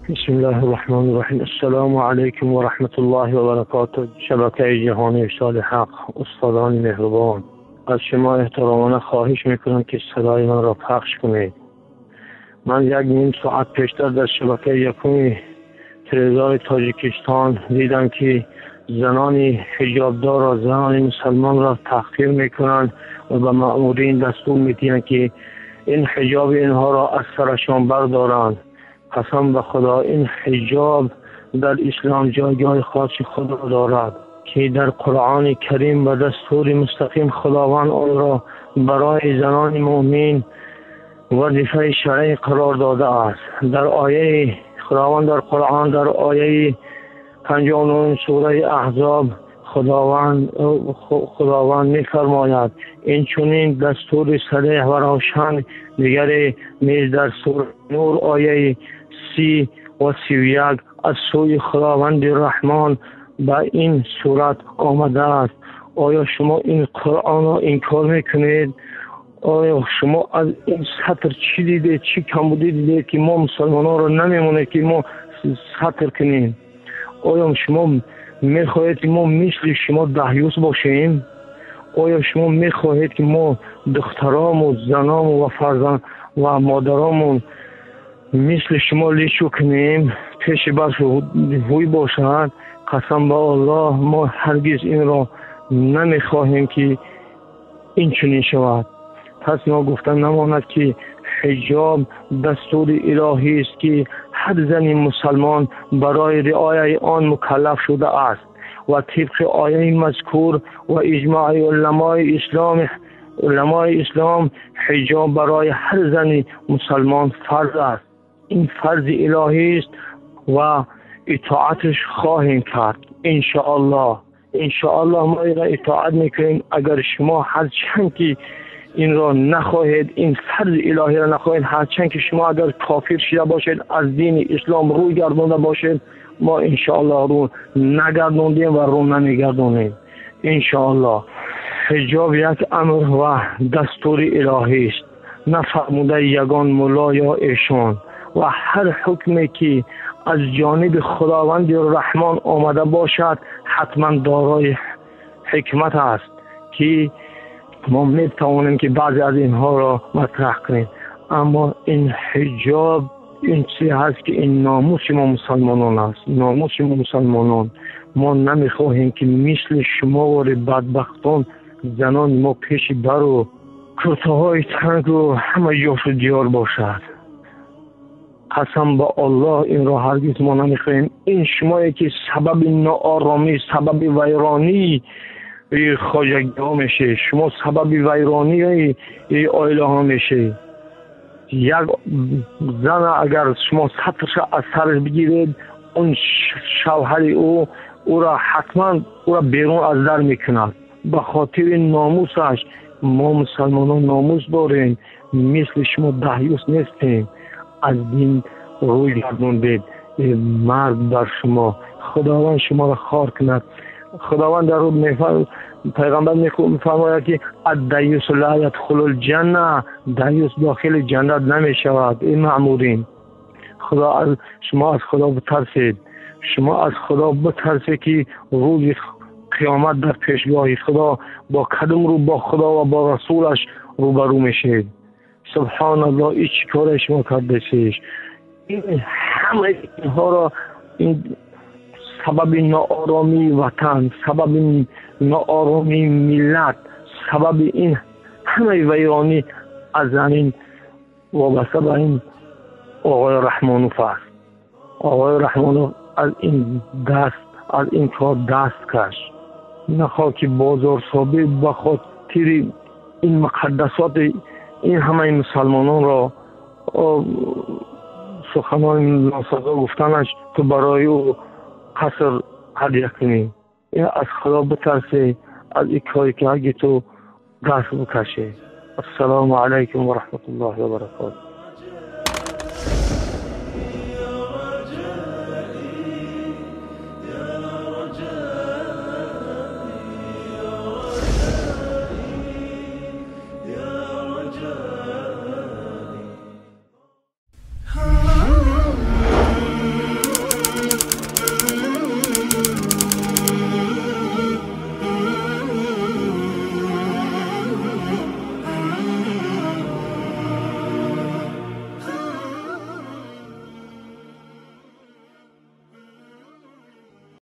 بسم الله الرحمن الرحیم. السلام علیکم و رحمت الله و برکاته. شبکه جهانی سال حق، استادان مهربان، از شما احترامانه خواهش میکنم که صدای من را پخش کنید. من یک نیم ساعت پیشتر در شبکه یکم تلویزیون تاجیکستان دیدم که زنان حجابدار را، زنان مسلمان را تحقیر میکنند و به مأمورین دستور میدهند که این حجاب اینها را از سرشان بردارند. قسم به خدا این حجاب در اسلام جایگاه خاص خود را دارد که در قرآن کریم و دستور مستقیم خداوند آن را برای زنان مؤمن وظیفه شرعی قرار داده است. در آیه خداوند در قرآن در آیه 59 سوره احزاب خداوند می‌فرماید این چنین دستور صریح و روشن دیگر نیز در سوره نور آیه 30 و 31 از سوی خداوند رحمان به این صورت آمده است. آیا شما این قرآن را انکار میکنید؟ آیا شما از این سطر چی دیده، چی کمبودی دیده که ما مسلمان ها را نمیمونه که ما سطر کنیم؟ آیا شما میخواهید که ما مثل شما دهیوس باشیم؟ آیا شما میخواهید که ما دخترام و زنام و فرزند و مادرامون مثل شما لیچو کنیم، پیش برف هوی باشند؟ قسم به الله ما هرگز این را نمیخواهیم که این چنین شود. پس ناگفته نماند که حجاب دستور الهی است که هر زن مسلمان برای رعایت آن مکلف شده است و طبق آیه مذکور و اجماع علمای اسلام حجاب برای هر زن مسلمان فرض است. این فرض الهی است و اطاعتش خواهیم کرد انشاءالله. انشاءالله ما را اطاعت میکنیم. اگر شما هر چند که این را نخواهید، این فرض الهی را نخواهید، هرچند که شما اگر کافر شده باشید، از دین اسلام روی گردانده باشید، ما انشاءالله رو نگردوندیم و رو نمیگردونیم انشاءالله. حجاب یک امر و دستور الهی است، نه فرموده یگان ملا یا ایشان، و هر حکمی که از جانب خداوند رحمان آمده باشد حتما دارای حکمت است که ما می توانیم که بعضی از اینها را مطرح کنیم. اما این حجاب این چیزی هست که این ناموس ما مسلمانان است، ناموس ما مسلمانان. ما نمیخواهیم که مثل شما و بدبختان زنان ما پیش بر و کرته‌های تنگ و همه جاش و دیار باشد. قسم به الله این را هرگز ما نمیخواهیم. این شمایی که سبب ناآرامی، سبب ویرانی خواجگی ها میشه، شما سبب ویرانی عائله ها میشه. یک زن اگر شما سطرش از سرش بگیرید، اون شوهر او را حتما او را بیرون از در میکند به خاطر ناموسش. ما مسلمانان ناموس داریم، مثل شما دهیوس نیستیم. از دین روی گردوندید، مرد بر شما، خداوند شما را خوار کند. خداوند در پیغمبر میفرماید که الدیوس لا یدخل الجنه، دیوس داخل جنت نمیشود. این مأمورین خدا، شما از خدا بترسید، شما از خدا بترسید که روز قیامت در پیشگاه خدا با کدوم رو با خدا و با رسولش روبرو میشید. سبحان الله، این چی کار شما کرده سیش؟ این همه اینها را، این سبب ناآرامی وطن، سبب ناآرامی ملت، سبب این همه ویرانی از این وابسته به این آقای رحمانوف است. آقای رحمانوف از این دست، از این کار دست کش. نخواه که بازار صابه به خاطر این مقدسات این همه مسلمانان را سخنان ناسزا گفتنش تو برای او قصر هدیه کنی. این از خدا بترسی، از این کاری که اگه تو دست بکشی. السلام علیکم و رحمت الله و برکاته.